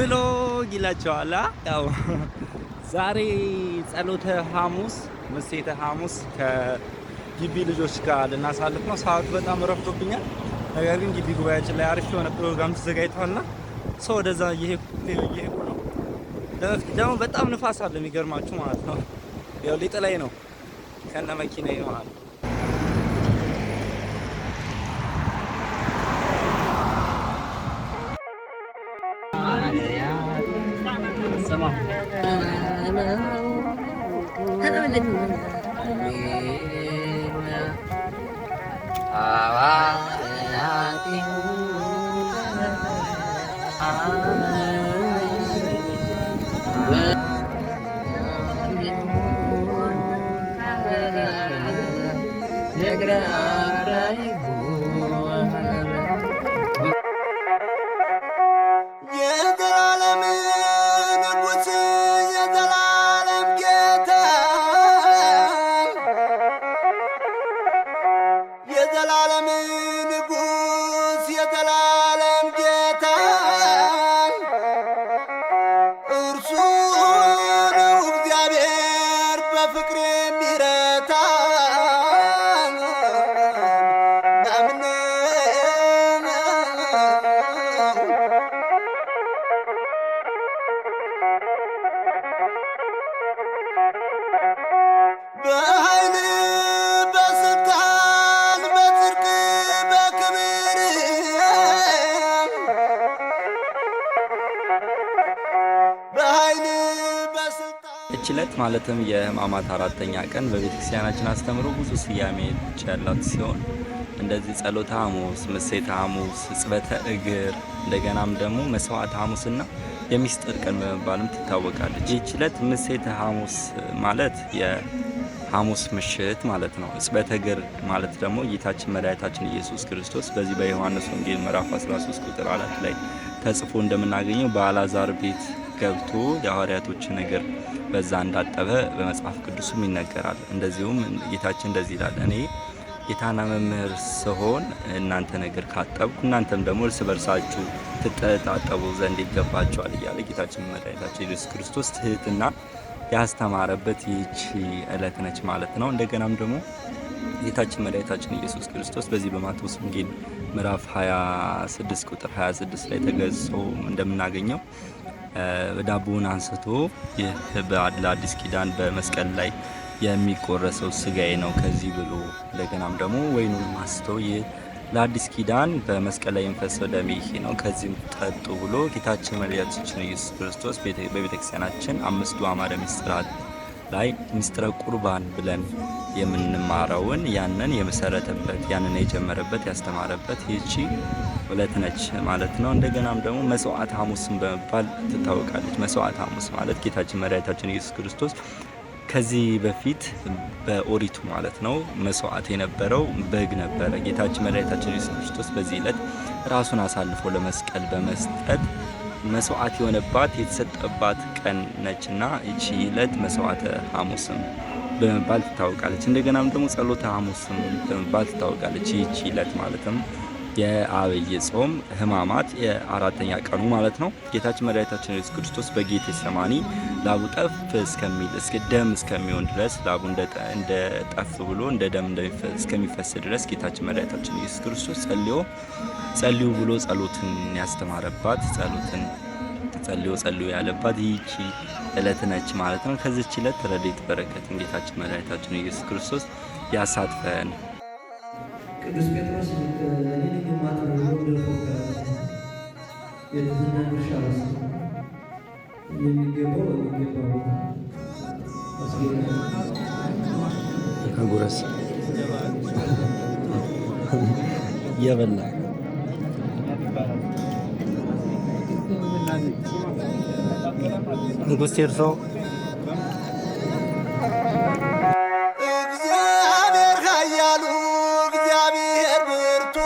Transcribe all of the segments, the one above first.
Vlog ይላቸዋል። ያው ዛሬ ጸሎተ ሐሙስ፣ ምሴተ ሐሙስ ከግቢ ልጆች ጋር ልናሳልፍ ነው። ሰዓቱ በጣም ረፍዶብኛል። ነገር ግን ግቢ ጉባኤያችን ላይ አሪፍ የሆነ ፕሮግራም ተዘጋጅቷልና ሰው ወደዛ እየሄድኩ ነው። ደግሞ በጣም ንፋስ አለ፣ የሚገርማችሁ ማለት ነው። ያው ሊጥለኝ ነው ከነ መኪናዬ ማለት ነው። የዘላለም ንጉሥ፣ የዘላለም ጌታ፣ የዘላለም ንጉሥ፣ የዘላለም ጌታ፣ እርሱ ነው እግዚአብሔር በፍቅር የሚረታ። ናምነው። በኃይል፣ በስልጣን፣ በጽድቅ፣ በክብር፣ በኃይል፣ በስልጣን። እች ዕለት ማለትም የሕማማት አራተኛ ቀን በቤተክርስቲያናችን አስተምሮ ብዙ ስያሜዎች ያላት ሲሆን እንደዚህ ጸሎተ ሐሙስ፣ ምሴተ ሐሙስ፣ ሕጽበተ እግር፣ እንደገናም ደግሞ መስዋዕተ ሐሙስና የሚስጥር ቀን በመባልም ትታወቃለች። ይህች ዕለት ምሴተ ሐሙስ ማለት የሐሙስ ምሽት ማለት ነው። ሕጽበተ እግር ማለት ደግሞ ጌታችን መድኃኒታችን ኢየሱስ ክርስቶስ በዚህ በዮሐንስ ወንጌል ምዕራፍ 13 ቁጥር 4 ላይ ተጽፎ እንደምናገኘው በአልዓዛር ቤት ገብቶ የሐዋርያቶችን እግር በዛ እንዳጠበ በመጽሐፍ ቅዱስም ይነገራል። እንደዚሁም ጌታችን እንደዚህ ይላል፣ እኔ ጌታና መምህር ስሆን እናንተን እግር ካጠብኩ እናንተም ደግሞ እርስ በርሳችሁ ትተጣጠቡ ዘንድ ይገባችኋል እያለ ጌታችን መድኃኒታችን ኢየሱስ ክርስቶስ ትህትና ያስተማረበት ይህች ዕለት ነች ማለት ነው። እንደገናም ደግሞ ጌታችን መድኃኒታችን ኢየሱስ ክርስቶስ በዚህ በማቴዎስ ወንጌል ምዕራፍ 26 ቁጥር 26 ላይ ተገልጾ እንደምናገኘው ዳቦውን አንስቶ ይህ ለአዲስ ኪዳን በመስቀል ላይ የሚቆረሰው ስጋዬ ነው ከዚህ ብሎ፣ እንደገናም ደግሞ ወይኑን አንስቶ ይህ ለአዲስ ኪዳን በመስቀል ላይ የሚፈሰው ደሜ ይሄ ነው፣ ከዚህም ጠጡ ብሎ ጌታችን መድኃኒታችን ኢየሱስ ክርስቶስ በቤተክርስቲያናችን አምስቱ አዕማደ ምስጢራት ላይ ምስጢረ ቁርባን ብለን የምንማረውን ያንን የመሰረተበት፣ ያንን የጀመረበት፣ ያስተማረበት ይህቺ ዕለት ነች ማለት ነው። እንደገናም ደግሞ መስዋዕት ሐሙስን በመባል ትታወቃለች። መስዋዕት ሐሙስ ማለት ጌታችን መድኃኒታችን ኢየሱስ ክርስቶስ ከዚህ በፊት በኦሪቱ ማለት ነው መስዋዕት የነበረው በግ ነበረ። ጌታችን መድኃኒታችን ኢየሱስ ክርስቶስ በዚህ ዕለት ራሱን አሳልፎ ለመስቀል በመስጠት መስዋዕት የሆነባት፣ የተሰጠባት ቀን ነችና ይቺ ዕለት መስዋዕተ ሐሙስም በመባል ትታወቃለች። እንደገናም ደግሞ ጸሎተ ሐሙስም በመባል ትታወቃለች። ይቺ ዕለት ማለትም የአብይ ጾም ሕማማት የአራተኛ ቀኑ ማለት ነው። ጌታችን መድኃኒታችን ኢየሱስ ክርስቶስ በጌቴ ሰማኒ ላቡ ጠፍ እስከሚል፣ እስከ ደም እስከሚሆን ድረስ፣ ላቡ እንደ ጠፍ ብሎ እንደ ደም እስከሚፈስ ድረስ ጌታችን መድኃኒታችን ኢየሱስ ክርስቶስ ጸልዮ፣ ጸልዩ ብሎ ጸሎትን ያስተማረባት፣ ጸሎትን ጸልዮ ጸልዩ ያለባት ይህቺ ዕለት ነች ማለት ነው። ከዚች ዕለት ረድኤት በረከትን ጌታችን መድኃኒታችን ኢየሱስ ክርስቶስ ያሳትፈን። ቅዱስ ጴጥሮስ እኔ ነኝ የማጥበው ብሎ እንደፎከረ የትህትና ድርሻ ወሰደ። የሚገባው በሚገባው ቦታ አስጌጠ። ጉረስ እየበላ ንጉስ ቴርሶ። እግዚአብሔር ኃያሉ፣ እግዚአብሔር ብርቱ።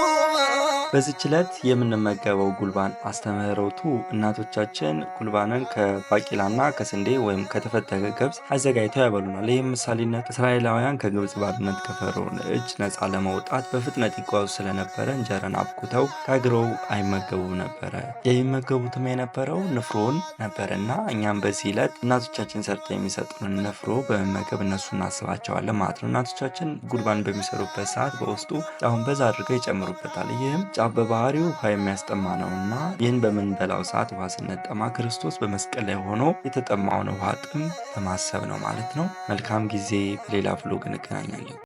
በዚች ዕለት የምንመገበው ጉልባን አስተምህሮቱ እናቶቻችን ጉልባንን ከባቂላና ከስንዴ ወይም ከተፈተገ ገብስ አዘጋጅተው ያበሉናል። ይህም ምሳሌነት እስራኤላውያን ከግብፅ ባርነት ከፈርዖን እጅ ነፃ ለመውጣት በፍጥነት ይጓዙ ስለነበረ እንጀራን አብኩተው ጋግረው አይመገቡም ነበረ። የሚመገቡትም የነበረው ንፍሮን ነበርና እኛም በዚህ ዕለት እናቶቻችን ሰርተው የሚሰጡንን ንፍሮ በመመገብ እነሱ እናስባቸዋለን ማለት ነው። እናቶቻችን ጉልባን በሚሰሩበት ሰዓት በውስጡ ጫውን በዛ አድርገው ይጨምሩበታል። ይህም ጫው በባህሪው ውሃ የሚያስጠማ ነውና ይህን በምንበላው ሰዓት ውሃ ስንጠማ ክርስቶስ በመስቀል ላይ ሆኖ የተጠማውን ውሃ ጥም ለማሰብ ነው ማለት ነው። መልካም ጊዜ። በሌላ vlog እንገናኛለን።